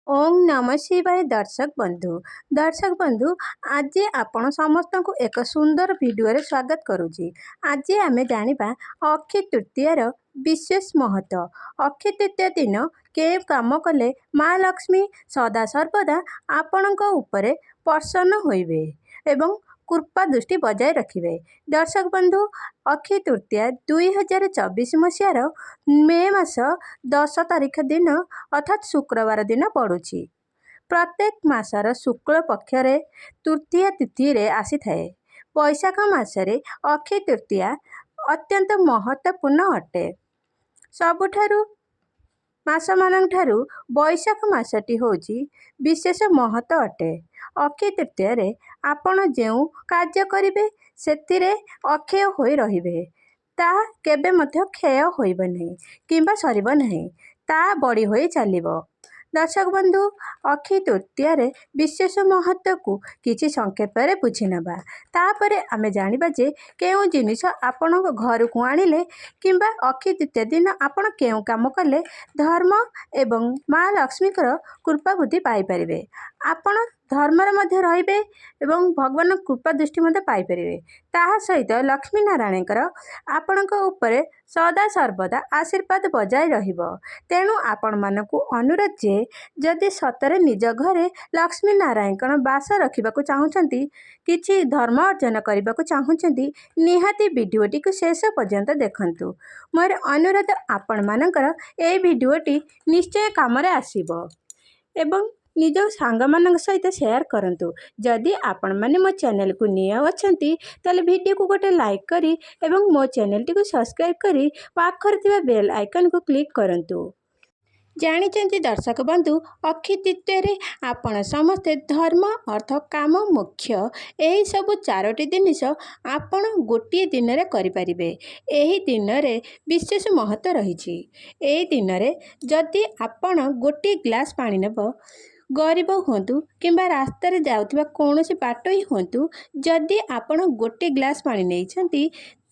ଓଁ ନମଃ ଶିବାୟ ଦର୍ଶକ ବନ୍ଧୁ। ଦର୍ଶକ ବନ୍ଧୁ, ଆଜି ଆପଣ ସମସ୍ତଙ୍କୁ ଏକ ସୁନ୍ଦର ଭିଡ଼ିଓରେ ସ୍ୱାଗତ କରୁଛି। ଆଜି ଆମେ ଜାଣିବା ଅକ୍ଷୟ ତୃତୀୟାର ବିଶେଷ ମହତ୍ତ୍ୱ। ଅକ୍ଷୟ ତୃତୀୟା ଦିନ କେଉଁ କାମ କଲେ ମା ଲକ୍ଷ୍ମୀ ସଦାସର୍ବଦା ଆପଣଙ୍କ ଉପରେ ପ୍ରସନ୍ନ ହୋଇବେ ଏବଂ କୃପା ଦୃଷ୍ଟି ବଜାୟ ରଖିବେ। ଦର୍ଶକ ବନ୍ଧୁ, ଅକ୍ଷୟ ତୃତୀୟା 2024 ମସିହାର ମେ ମାସ 10 ତାରିଖ ଦିନ, ଅର୍ଥାତ୍ ଶୁକ୍ରବାର ଦିନ ପଡ଼ୁଛି। ପ୍ରତ୍ୟେକ ମାସର ଶୁକ୍ଳ ପକ୍ଷରେ ତୃତୀୟା ତିଥିରେ ଆସିଥାଏ। ବୈଶାଖ ମାସରେ ଅକ୍ଷୟ ତୃତୀୟା ଅତ୍ୟନ୍ତ ମହତ୍ତ୍ୱପୂର୍ଣ୍ଣ ଅଟେ। ସବୁଠାରୁ ମାସମାନଙ୍କ ଠାରୁ ବୈଶାଖ ମାସଟି ହେଉଛି ବିଶେଷ ମହତ୍ତ୍ୱ ଅଟେ। ଅକ୍ଷୟ ତୃତୀୟାରେ ଆପଣ ଯେଉଁ କାର୍ଯ୍ୟ କରିବେ, ସେଥିରେ ଅକ୍ଷୟ ହୋଇ ରହିବେ। ତାହା କେବେ ମଧ୍ୟ କ୍ଷୟ ହୋଇବ ନାହିଁ କିମ୍ବା ସରିବ ନାହିଁ, ତାହା ବଢ଼ି ହୋଇ ଚାଲିବ। ଦର୍ଶକ ବନ୍ଧୁ, ଅକ୍ଷୟ ତୃତୀୟାରେ ବିଶେଷ ମହତ୍ତ୍ୱକୁ କିଛି ସଂକ୍ଷେପରେ ବୁଝି ନେବା। ତାପରେ ଆମେ ଜାଣିବା ଯେ କେଉଁ ଜିନିଷ ଆପଣଙ୍କ ଘରକୁ ଆଣିଲେ କିମ୍ବା ଅକ୍ଷୟ ତୃତୀୟା ଦିନ ଆପଣ କେଉଁ କାମ କଲେ ଧର୍ମ ଏବଂ ମା ଲକ୍ଷ୍ମୀଙ୍କର କୃପା ବୁଦ୍ଧି ପାଇପାରିବେ। ଆପଣ ଧର୍ମରେ ମଧ୍ୟ ରହିବେ ଏବଂ ଭଗବାନଙ୍କ କୃପା ଦୃଷ୍ଟି ମଧ୍ୟ ପାଇପାରିବେ। ତାହା ସହିତ ଲକ୍ଷ୍ମୀ ନାରାୟଣଙ୍କର ଆପଣଙ୍କ ଉପରେ ସଦା ସର୍ବଦା ଆଶୀର୍ବାଦ ବଜାୟ ରହିବ। ତେଣୁ ଆପଣମାନଙ୍କୁ ଅନୁରୋଧ ଯେ ଯଦି ସତରେ ନିଜ ଘରେ ଲକ୍ଷ୍ମୀ ନାରାୟଣଙ୍କର ବାସ ରଖିବାକୁ ଚାହୁଁଛନ୍ତି, କିଛି ଧର୍ମ ଅର୍ଜନ କରିବାକୁ ଚାହୁଁଛନ୍ତି, ନିହାତି ଭିଡ଼ିଓଟିକୁ ଶେଷ ପର୍ଯ୍ୟନ୍ତ ଦେଖନ୍ତୁ। ମୋର ଅନୁରୋଧ, ଆପଣମାନଙ୍କର ଏହି ଭିଡ଼ିଓଟି ନିଶ୍ଚୟ କାମରେ ଆସିବ ଏବଂ ନିଜ ସାଙ୍ଗମାନଙ୍କ ସହିତ ସେୟାର କରନ୍ତୁ। ଯଦି ଆପଣମାନେ ମୋ ଚ୍ୟାନେଲକୁ ନୂଆ ଅଛନ୍ତି, ତାହେଲେ ଭିଡ଼ିଓକୁ ଗୋଟେ ଲାଇକ୍ କରି ଏବଂ ମୋ ଚ୍ୟାନେଲଟିକୁ ସବସ୍କ୍ରାଇବ୍ କରି ପାଖରେ ଥିବା ବେଲ୍ ଆଇକନ୍କୁ କ୍ଲିକ୍ କରନ୍ତୁ। ଜାଣିଛନ୍ତି ଦର୍ଶକ ବନ୍ଧୁ, ଅକ୍ଷୟ ତୃତୀୟାରେ ଆପଣ ସମସ୍ତେ ଧର୍ମ, ଅର୍ଥ, କାମ, ମୋକ୍ଷ, ଏହିସବୁ ଚାରୋଟି ଜିନିଷ ଆପଣ ଗୋଟିଏ ଦିନରେ କରିପାରିବେ। ଏହି ଦିନରେ ବିଶେଷ ମହତ୍ତ୍ୱ ରହିଛି। ଏହି ଦିନରେ ଯଦି ଆପଣ ଗୋଟିଏ ଗ୍ଲାସ୍ ପାଣି ନେବ, ଗରିବ ହୁଅନ୍ତୁ କିମ୍ବା ରାସ୍ତାରେ ଯାଉଥିବା କୌଣସି ବାଟୋଇ ହୁଅନ୍ତୁ, ଯଦି ଆପଣ ଗୋଟିଏ ଗ୍ଲାସ୍ ପାଣି ନେଇଛନ୍ତି,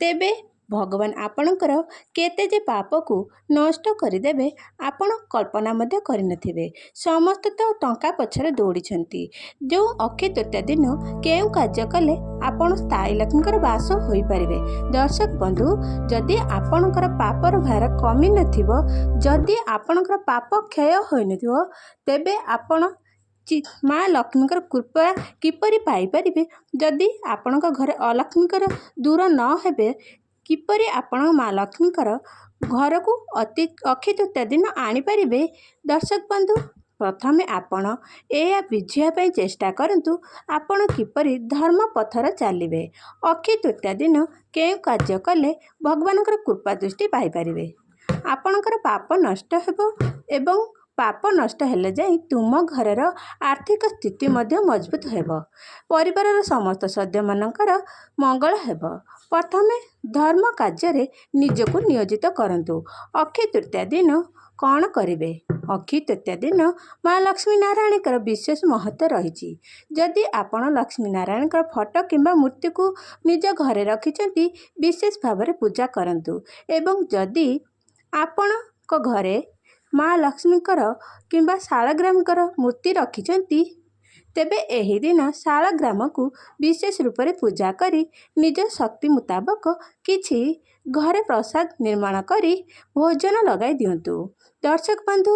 ତେବେ ଭଗବାନ ଆପଣଙ୍କର କେତେ ଯେ ପାପକୁ ନଷ୍ଟ କରିଦେବେ, ଆପଣ କଳ୍ପନା ମଧ୍ୟ କରିନଥିବେ। ସମସ୍ତେ ତ ଟଙ୍କା ପଛରେ ଦୌଡ଼ିଛନ୍ତି। ଯେଉଁ ଅକ୍ଷୟ ତୃତୀୟା ଦିନ କେଉଁ କାର୍ଯ୍ୟ କଲେ ଆପଣ ସ୍ଥାୟୀ ଲକ୍ଷ୍ମୀଙ୍କର ବାସ ହୋଇପାରିବେ? ଦର୍ଶକ ବନ୍ଧୁ, ଯଦି ଆପଣଙ୍କର ପାପର ଭାର କମି ନଥିବ, ଯଦି ଆପଣଙ୍କର ପାପ କ୍ଷୟ ହୋଇନଥିବ, ତେବେ ଆପଣ ମା ଲକ୍ଷ୍ମୀଙ୍କର କୃପା କିପରି ପାଇପାରିବେ? ଯଦି ଆପଣଙ୍କ ଘରେ ଅଲକ୍ଷ୍ମୀଙ୍କର ଦୂର ନ ହେବେ, କିପରି ଆପଣ ମା ଲକ୍ଷ୍ମୀଙ୍କର ଘରକୁ ଅତି ଅକ୍ଷୟ ତୃତୀୟା ଦିନ ଆଣିପାରିବେ? ଦର୍ଶକ ବନ୍ଧୁ, ପ୍ରଥମେ ଆପଣ ଏହା ବୁଝିବା ପାଇଁ ଚେଷ୍ଟା କରନ୍ତୁ, ଆପଣ କିପରି ଧର୍ମ ପଥର ଚାଲିବେ, ଅକ୍ଷୟ ତୃତୀୟା ଦିନ କେଉଁ କାର୍ଯ୍ୟ କଲେ ଭଗବାନଙ୍କର କୃପା ଦୃଷ୍ଟି ପାଇପାରିବେ, ଆପଣଙ୍କର ପାପ ନଷ୍ଟ ହେବ ଏବଂ ପାପ ନଷ୍ଟ ହେଲେ ଯାଇ ତୁମ ଘରର ଆର୍ଥିକ ସ୍ଥିତି ମଧ୍ୟ ମଜବୁତ ହେବ, ପରିବାରର ସମସ୍ତ ସଦସ୍ୟମାନଙ୍କର ମଙ୍ଗଳ ହେବ। ପ୍ରଥମେ ଧର୍ମ କାର୍ଯ୍ୟରେ ନିଜକୁ ନିୟୋଜିତ କରନ୍ତୁ। ଅକ୍ଷୟ ତୃତୀୟା ଦିନ କ'ଣ କରିବେ? ଅକ୍ଷୟ ତୃତୀୟା ଦିନ ମା ଲକ୍ଷ୍ମୀ ନାରାୟଣଙ୍କର ବିଶେଷ ମହତ୍ତ୍ୱ ରହିଛି। ଯଦି ଆପଣ ଲକ୍ଷ୍ମୀ ନାରାୟଣଙ୍କର ଫଟୋ କିମ୍ବା ମୂର୍ତ୍ତିକୁ ନିଜ ଘରେ ରଖିଛନ୍ତି, ବିଶେଷ ଭାବରେ ପୂଜା କରନ୍ତୁ ଏବଂ ଯଦି ଆପଣଙ୍କ ଘରେ ମା ଲକ୍ଷ୍ମୀଙ୍କର କିମ୍ବା ଶାଳଗ୍ରାମଙ୍କର ମୂର୍ତ୍ତି ରଖିଛନ୍ତି, ତେବେ ଏହି ଦିନ ଶାଳଗ୍ରାମକୁ ବିଶେଷ ରୂପରେ ପୂଜା କରି ନିଜ ଶକ୍ତି ମୁତାବକ କିଛି ଘରେ ପ୍ରସାଦ ନିର୍ମାଣ କରି ଭୋଜନ ଲଗାଇ ଦିଅନ୍ତୁ। ଦର୍ଶକ ବନ୍ଧୁ,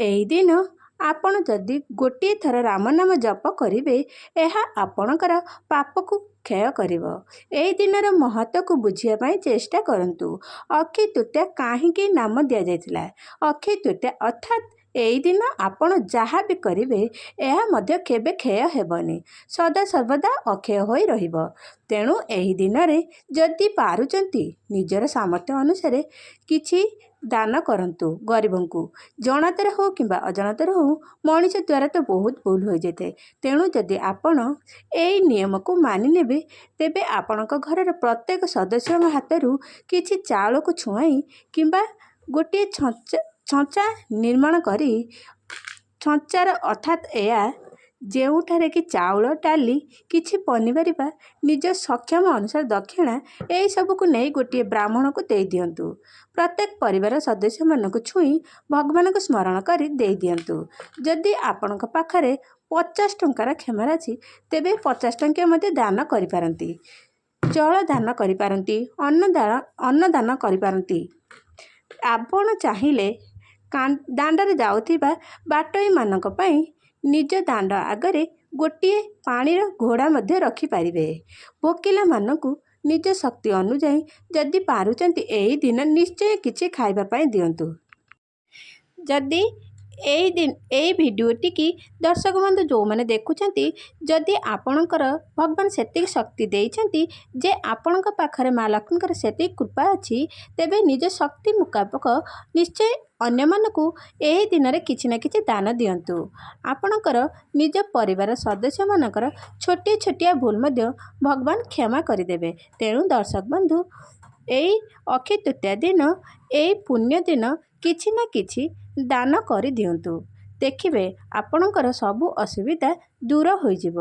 ଏହି ଦିନ ଆପଣ ଯଦି ଗୋଟିଏ ଥର ରାମନାମ ଜପ କରିବେ, ଏହା ଆପଣଙ୍କର ପାପକୁ କ୍ଷୟ କରିବ। ଏହି ଦିନର ମହତ୍ତ୍ୱକୁ ବୁଝିବା ପାଇଁ ଚେଷ୍ଟା କରନ୍ତୁ। ଅକ୍ଷୟ ତୃତୀୟା କାହିଁକି ନାମ ଦିଆଯାଇଥିଲା? ଅକ୍ଷୟ ତୃତୀୟା ଅର୍ଥାତ୍ ଏହି ଦିନ ଆପଣ ଯାହା ବି କରିବେ, ଏହା ମଧ୍ୟ କେବେ କ୍ଷୟ ହେବନି, ସଦାସର୍ବଦା ଅକ୍ଷୟ ହୋଇ ରହିବ। ତେଣୁ ଏହି ଦିନରେ ଯଦି ପାରୁଛନ୍ତି, ନିଜର ସାମର୍ଥ୍ୟ ଅନୁସାରେ କିଛି ଦାନ କରନ୍ତୁ ଗରିବଙ୍କୁ। ଜଣାତରେ ହେଉ କିମ୍ବା ଅଜାଣତରେ ହେଉ, ମଣିଷ ଦ୍ୱାରା ତ ବହୁତ ଭୁଲ ହୋଇଯାଇଥାଏ। ତେଣୁ ଯଦି ଆପଣ ଏହି ନିୟମକୁ ମାନି ନେବେ, ତେବେ ଆପଣଙ୍କ ଘରର ପ୍ରତ୍ୟେକ ସଦସ୍ୟଙ୍କ ହାତରୁ କିଛି ଚାଉଳକୁ ଛୁଆଇଁ କିମ୍ବା ଗୋଟିଏ ଛଞ୍ଚା ନିର୍ମାଣ କରି, ଛଞ୍ଚାର ଅର୍ଥାତ୍ ଏହା ଯେଉଁଠାରେ କି ଚାଉଳ, ଡାଲି, କିଛି ପନିପରିବା, ନିଜ ସକ୍ଷମ ଅନୁସାରେ ଦକ୍ଷିଣା ଏହିସବୁକୁ ନେଇ ଗୋଟିଏ ବ୍ରାହ୍ମଣକୁ ଦେଇଦିଅନ୍ତୁ। ପ୍ରତ୍ୟେକ ପରିବାର ସଦସ୍ୟମାନଙ୍କୁ ଛୁଇଁ ଭଗବାନଙ୍କୁ ସ୍ମରଣ କରି ଦେଇଦିଅନ୍ତୁ। ଯଦି ଆପଣଙ୍କ ପାଖରେ 50 ଟଙ୍କାର କ୍ଷମତା ଅଛି, ତେବେ 50 ଟଙ୍କିଆ ମଧ୍ୟ ଦାନ କରିପାରନ୍ତି, ଜଳ ଦାନ କରିପାରନ୍ତି, ଅନ୍ନଦାନ କରିପାରନ୍ତି। ଆପଣ ଚାହିଁଲେ ଦାଣ୍ଡରେ ଯାଉଥିବା ବାଟୋଇମାନଙ୍କ ପାଇଁ ନିଜ ଦାଣ୍ଡ ଆଗରେ ଗୋଟିଏ ପାଣିର ଘୋଡ଼ା ମଧ୍ୟ ରଖିପାରିବେ। ଭୋକିଲାମାନଙ୍କୁ ନିଜ ଶକ୍ତି ଅନୁଯାୟୀ ଯଦି ପାରୁଛନ୍ତି, ଏହି ଦିନ ନିଶ୍ଚୟ କିଛି ଖାଇବା ପାଇଁ ଦିଅନ୍ତୁ। ଯଦି ଏଇ ଭିଡ଼ିଓଟିକି ଦର୍ଶକ ବନ୍ଧୁ ଯେଉଁମାନେ ଦେଖୁଛନ୍ତି, ଯଦି ଆପଣଙ୍କର ଭଗବାନ ସେତିକି ଶକ୍ତି ଦେଇଛନ୍ତି ଯେ ଆପଣଙ୍କ ପାଖରେ ମା ଲକ୍ଷ୍ମୀଙ୍କର ସେତିକି କୃପା ଅଛି, ତେବେ ନିଜ ଶକ୍ତି ମୁତାବକ ନିଶ୍ଚୟ ଅନ୍ୟମାନଙ୍କୁ ଏହି ଦିନରେ କିଛି ନା କିଛି ଦାନ ଦିଅନ୍ତୁ। ଆପଣଙ୍କର ନିଜ ପରିବାର ସଦସ୍ୟମାନଙ୍କର ଛୋଟିଆ ଛୋଟିଆ ଭୁଲ ମଧ୍ୟ ଭଗବାନ କ୍ଷମା କରିଦେବେ। ତେଣୁ ଦର୍ଶକ ବନ୍ଧୁ, ଏଇ ଅକ୍ଷୟ ତୃତୀୟା ଦିନ, ଏଇ ପୁଣ୍ୟ ଦିନ କିଛି ନା କିଛି ଦାନ କରିଦିଅନ୍ତୁ। ଦେଖିବେ, ଆପଣଙ୍କର ସବୁ ଅସୁବିଧା ଦୂର ହୋଇଯିବ।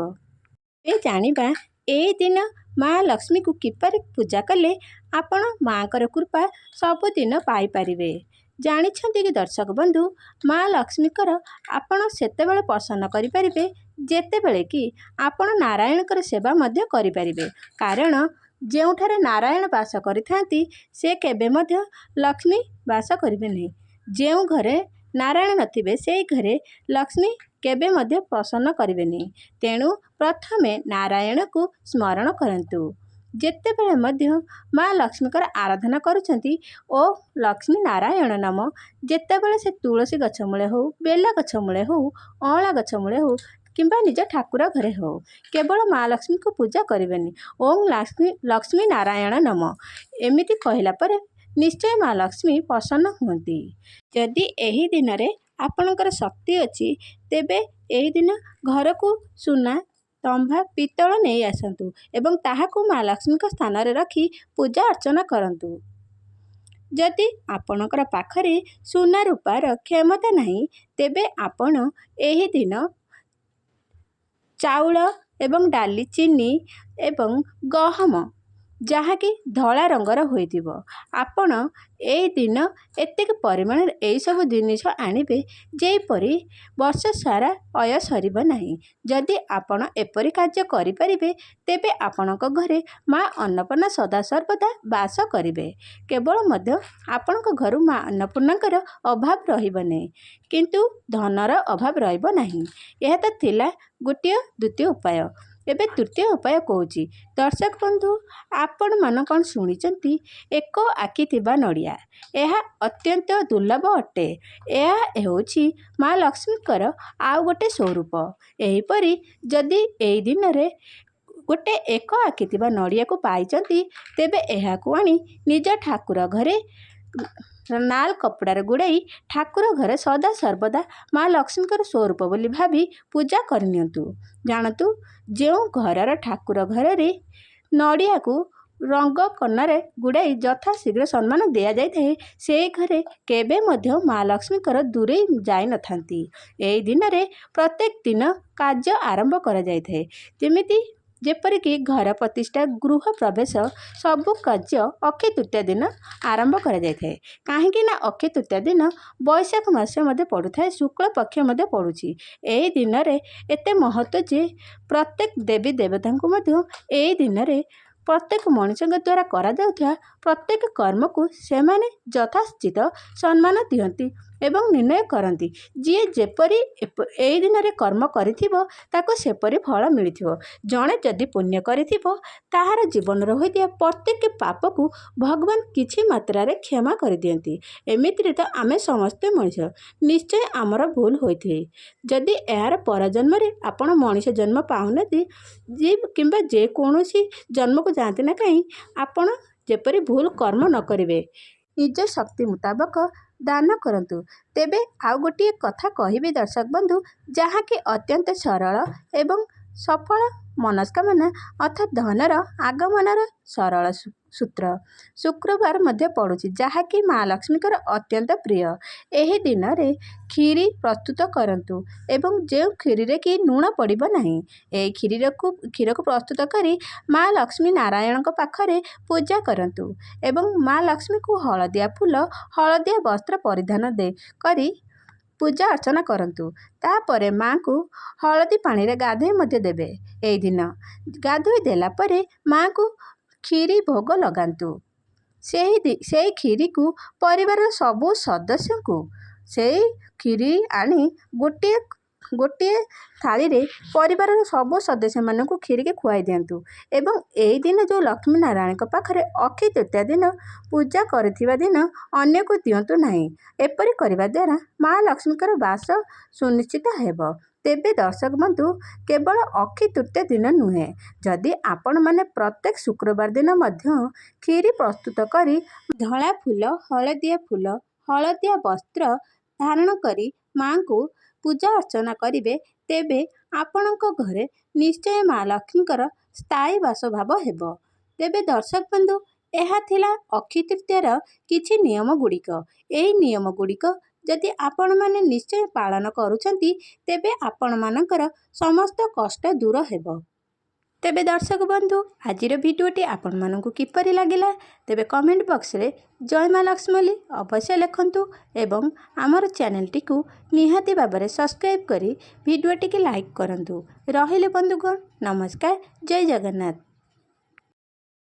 ଏବେ ଜାଣିବା ଏହି ଦିନ ମା ଲକ୍ଷ୍ମୀଙ୍କୁ କିପରି ପୂଜା କଲେ ଆପଣ ମାଆଙ୍କର କୃପା ସବୁଦିନ ପାଇପାରିବେ। ଜାଣିଛନ୍ତି କି ଦର୍ଶକ ବନ୍ଧୁ, ମା ଲକ୍ଷ୍ମୀଙ୍କର ଆପଣ ସେତେବେଳେ ପ୍ରସନ୍ନ କରିପାରିବେ, ଯେତେବେଳେ କି ଆପଣ ନାରାୟଣଙ୍କର ସେବା ମଧ୍ୟ କରିପାରିବେ। କାରଣ ଯେଉଁଠାରେ ନାରାୟଣ ବାସ କରିଥାନ୍ତି, ସେ କେବେ ମଧ୍ୟ ଲକ୍ଷ୍ମୀ ବାସ କରିବେ ନାହିଁ। ଯେଉଁ ଘରେ ନାରାୟଣ ନଥିବେ, ସେଇ ଘରେ ଲକ୍ଷ୍ମୀ କେବେ ମଧ୍ୟ ପ୍ରସନ୍ନ କରିବେନି। ତେଣୁ ପ୍ରଥମେ ନାରାୟଣକୁ ସ୍ମରଣ କରନ୍ତୁ। ଯେତେବେଳେ ମଧ୍ୟ ମା ଲକ୍ଷ୍ମୀଙ୍କର ଆରାଧନା କରୁଛନ୍ତି, ଓ ଲକ୍ଷ୍ମୀ ନାରାୟଣ ନମ, ଯେତେବେଳେ ସେ ତୁଳସୀ ଗଛ ମୂଳେ ହେଉ, ବେଲ ଗଛ ମୂଳେ ହେଉ, ଅଁଳା ଗଛ ମୂଳେ ହେଉ କିମ୍ବା ନିଜ ଠାକୁର ଘରେ ହେଉ, କେବଳ ମା ଲକ୍ଷ୍ମୀଙ୍କୁ ପୂଜା କରିବେନି। ଓଁ ଲକ୍ଷ୍ମୀ ଲକ୍ଷ୍ମୀ ନାରାୟଣ ନମ ଏମିତି କହିଲା ପରେ ନିଶ୍ଚୟ ମା ଲକ୍ଷ୍ମୀ ପ୍ରସନ୍ନ ହୁଅନ୍ତି। ଯଦି ଏହି ଦିନରେ ଆପଣଙ୍କର ଶକ୍ତି ଅଛି, ତେବେ ଏହି ଦିନ ଘରକୁ ସୁନା, ତମ୍ବା, ପିତ୍ତଳ ନେଇ ଆସନ୍ତୁ ଏବଂ ତାହାକୁ ମା ଲକ୍ଷ୍ମୀଙ୍କ ସ୍ଥାନରେ ରଖି ପୂଜା ଅର୍ଚ୍ଚନା କରନ୍ତୁ। ଯଦି ଆପଣଙ୍କର ପାଖରେ ସୁନା ରୂପାର କ୍ଷମତା ନାହିଁ, ତେବେ ଆପଣ ଏହି ଦିନ ଚାଉଳ ଏବଂ ଡାଲି, ଚିନି ଏବଂ ଗହମ, ଯାହାକି ଧଳା ରଙ୍ଗର ହୋଇଥିବ, ଆପଣ ଏହି ଦିନ ଏତିକି ପରିମାଣରେ ଏହିସବୁ ଜିନିଷ ଆଣିବେ, ଯେପରି ବର୍ଷ ସାରା ଅୟ ସରିବ ନାହିଁ। ଯଦି ଆପଣ ଏପରି କାର୍ଯ୍ୟ କରିପାରିବେ, ତେବେ ଆପଣଙ୍କ ଘରେ ମା ଅନ୍ନପୂର୍ଣ୍ଣା ସଦାସର୍ବଦା ବାସ କରିବେ। କେବଳ ମଧ୍ୟ ଆପଣଙ୍କ ଘରୁ ମା ଅନ୍ନପୂର୍ଣ୍ଣାଙ୍କର ଅଭାବ ରହିବ ନାହିଁ, କିନ୍ତୁ ଧନର ଅଭାବ ରହିବ ନାହିଁ। ଏହା ତ ଥିଲା ଗୋଟିଏ ଦ୍ୱିତୀୟ ଉପାୟ। ଏବେ ତୃତୀୟ ଉପାୟ କହୁଛି। ଦର୍ଶକ ବନ୍ଧୁ, ଆପଣମାନେ କ'ଣ ଶୁଣିଛନ୍ତି ଏକ ଆଖି ଥିବା ନଡ଼ିଆ? ଏହା ଅତ୍ୟନ୍ତ ଦୁର୍ଲଭ ଅଟେ। ଏହା ହେଉଛି ମା ଲକ୍ଷ୍ମୀଙ୍କର ଆଉ ଗୋଟେ ସ୍ୱରୂପ। ଏହିପରି ଯଦି ଏଇ ଦିନରେ ଗୋଟେ ଏକ ଆଖି ଥିବା ନଡ଼ିଆକୁ ପାଇଛନ୍ତି, ତେବେ ଏହାକୁ ଆଣି ନିଜ ଠାକୁର ଘରେ ନାଲ କପଡ଼ାରେ ଗୁଡ଼ାଇ ଠାକୁର ଘରେ ସଦା ସର୍ବଦା ମା ଲକ୍ଷ୍ମୀଙ୍କର ସ୍ୱରୂପ ବୋଲି ଭାବି ପୂଜା କରିନିଅନ୍ତୁ। ଜାଣନ୍ତୁ, ଯେଉଁ ଘରର ଠାକୁର ଘରରେ ନଡ଼ିଆକୁ ରଙ୍ଗ କନାରେ ଗୁଡ଼ାଇ ଯଥାଶୀଘ୍ର ସମ୍ମାନ ଦିଆଯାଇଥାଏ, ସେହି ଘରେ କେବେ ମଧ୍ୟ ମା ଲକ୍ଷ୍ମୀଙ୍କର ଦୂରେଇ ଯାଇନଥାନ୍ତି। ଏହି ଦିନରେ ପ୍ରତ୍ୟେକ ଦିନ କାର୍ଯ୍ୟ ଆରମ୍ଭ କରାଯାଇଥାଏ, ଯେମିତି ଯେପରିକି ଘର ପ୍ରତିଷ୍ଠା, ଗୃହ ପ୍ରବେଶ, ସବୁ କାର୍ଯ୍ୟ ଅକ୍ଷୟ ତୃତୀୟା ଦିନ ଆରମ୍ଭ କରାଯାଇଥାଏ। କାହିଁକି ନା ଅକ୍ଷୟ ତୃତୀୟା ଦିନ ବୈଶାଖ ମାସ ମଧ୍ୟ ପଡ଼ୁଥାଏ, ଶୁକ୍ଳ ପକ୍ଷ ମଧ୍ୟ ପଡ଼ୁଛି। ଏହି ଦିନରେ ଏତେ ମହତ୍ତ୍ୱ ଯେ ପ୍ରତ୍ୟେକ ଦେବୀ ଦେବତାଙ୍କୁ ମଧ୍ୟ ଏହି ଦିନରେ ପ୍ରତ୍ୟେକ ମଣିଷଙ୍କ ଦ୍ୱାରା କରାଯାଉଥିବା ପ୍ରତ୍ୟେକ କର୍ମକୁ ସେମାନେ ଯଥାଶ୍ଚିତ ସମ୍ମାନ ଦିଅନ୍ତି ଏବଂ ନିର୍ଣ୍ଣୟ କରନ୍ତି। ଯିଏ ଯେପରି ଏଇ ଦିନରେ କର୍ମ କରିଥିବ, ତାକୁ ସେପରି ଫଳ ମିଳିଥିବ। ଜଣେ ଯଦି ପୁଣ୍ୟ କରିଥିବ, ତାହାର ଜୀବନରେ ହୋଇଥିବା ପ୍ରତ୍ୟେକ ପାପକୁ ଭଗବାନ କିଛି ମାତ୍ରାରେ କ୍ଷମା କରିଦିଅନ୍ତି। ଏମିତିରେ ତ ଆମେ ସମସ୍ତେ ମଣିଷ, ନିଶ୍ଚୟ ଆମର ଭୁଲ ହୋଇଥାଏ। ଯଦି ଏହାର ପରଜନ୍ମରେ ଆପଣ ମଣିଷ ଜନ୍ମ ପାଉନାହାନ୍ତି ଯେ କିମ୍ବା ଯେକୌଣସି ଜନ୍ମକୁ ଯାଆନ୍ତି ନା କାହିଁ, ଆପଣ ଯେପରି ଭୁଲ କର୍ମ ନ କରିବେ, ନିଜ ଶକ୍ତି ମୁତାବକ ଦାନ କରନ୍ତୁ। ତେବେ ଆଉ ଗୋଟିଏ କଥା କହିବି ଦର୍ଶକ ବନ୍ଧୁ, ଯାହାକି ଅତ୍ୟନ୍ତ ସରଳ ଏବଂ ସଫଳ। ମନସ୍କାମନା ଅର୍ଥାତ୍ ଧନର ଆଗମନର ସରଳ ସୂତ୍ର। ଶୁକ୍ରବାର ମଧ୍ୟ ପଡ଼ୁଛି, ଯାହାକି ମା ଲକ୍ଷ୍ମୀଙ୍କର ଅତ୍ୟନ୍ତ ପ୍ରିୟ। ଏହି ଦିନରେ କ୍ଷୀରି ପ୍ରସ୍ତୁତ କରନ୍ତୁ ଏବଂ ଯେଉଁ କ୍ଷୀରିରେ କି ଲୁଣ ପଡ଼ିବ ନାହିଁ, ଏହି କ୍ଷୀରକୁ ପ୍ରସ୍ତୁତ କରି ମା ଲକ୍ଷ୍ମୀ ନାରାୟଣଙ୍କ ପାଖରେ ପୂଜା କରନ୍ତୁ ଏବଂ ମା ଲକ୍ଷ୍ମୀଙ୍କୁ ହଳଦିଆ ଫୁଲ, ହଳଦିଆ ବସ୍ତ୍ର ପରିଧାନ କରି ପୂଜା ଅର୍ଚ୍ଚନା କରନ୍ତୁ। ତାପରେ ମାଆଙ୍କୁ ହଳଦୀ ପାଣିରେ ଗାଧୋଇ ମଧ୍ୟ ଦେବେ। ଏହି ଦିନ ଗାଧୋଇ ଦେଲା ପରେ ମାଆଙ୍କୁ କ୍ଷୀରି ଭୋଗ ଲଗାନ୍ତୁ। ସେହି କ୍ଷୀରିକୁ ପରିବାରର ସବୁ ସଦସ୍ୟଙ୍କୁ ସେଇ କ୍ଷୀରି ଆଣି ଗୋଟିଏ ଗୋଟିଏ ଥାଳିରେ ପରିବାରର ସବୁ ସଦସ୍ୟମାନଙ୍କୁ କ୍ଷୀରିକି ଖୁଆଇ ଦିଅନ୍ତୁ। ଏବଂ ଏହି ଦିନ ଯେଉଁ ଲକ୍ଷ୍ମୀ ନାରାୟଣଙ୍କ ପାଖରେ ଅକ୍ଷୟ ତୃତୀୟା ଦିନ ପୂଜା କରିଥିବା ଦିନ ଅନ୍ୟକୁ ଦିଅନ୍ତୁ ନାହିଁ। ଏପରି କରିବା ଦ୍ୱାରା ମା ଲକ୍ଷ୍ମୀଙ୍କର ବାସ ସୁନିଶ୍ଚିତ ହେବ। ତେବେ ଦର୍ଶକ ବନ୍ଧୁ, କେବଳ ଅକ୍ଷୟ ତୃତୀୟା ଦିନ ନୁହେଁ, ଯଦି ଆପଣମାନେ ପ୍ରତ୍ୟେକ ଶୁକ୍ରବାର ଦିନ ମଧ୍ୟ କ୍ଷୀରି ପ୍ରସ୍ତୁତ କରି ଧଳା ଫୁଲ, ହଳଦିଆ ଫୁଲ, ହଳଦିଆ ବସ୍ତ୍ର ଧାରଣ କରି ମାଆଙ୍କୁ ପୂଜା ଅର୍ଚ୍ଚନା କରିବେ, ତେବେ ଆପଣଙ୍କ ଘରେ ନିଶ୍ଚୟ ମା ଲକ୍ଷ୍ମୀଙ୍କର ସ୍ଥାୟୀ ବାସଭାବ ହେବ। ତେବେ ଦର୍ଶକ ବନ୍ଧୁ, ଏହା ଥିଲା ଅକ୍ଷୟ ତୃତୀୟାର କିଛି ନିୟମ ଗୁଡ଼ିକ। ଏହି ନିୟମ ଗୁଡ଼ିକ ଯଦି ଆପଣମାନେ ନିଶ୍ଚୟ ପାଳନ କରୁଛନ୍ତି, ତେବେ ଆପଣମାନଙ୍କର ସମସ୍ତ କଷ୍ଟ ଦୂର ହେବ। ତେବେ ଦର୍ଶକ ବନ୍ଧୁ, ଆଜିର ଭିଡ଼ିଓଟି ଆପଣମାନଙ୍କୁ କିପରି ଲାଗିଲା, ତେବେ କମେଣ୍ଟ ବକ୍ସରେ ଜୟ ମା ଲକ୍ଷ୍ମୀ ବୋଲି ଅବଶ୍ୟ ଲେଖନ୍ତୁ ଏବଂ ଆମର ଚ୍ୟାନେଲଟିକୁ ନିହାତି ଭାବରେ ସବସ୍କ୍ରାଇବ୍ କରି ଭିଡ଼ିଓଟିକି ଲାଇକ୍ କରନ୍ତୁ। ରହିଲି ବନ୍ଧୁଗଣ, ନମସ୍କାର, ଜୟ ଜଗନ୍ନାଥ।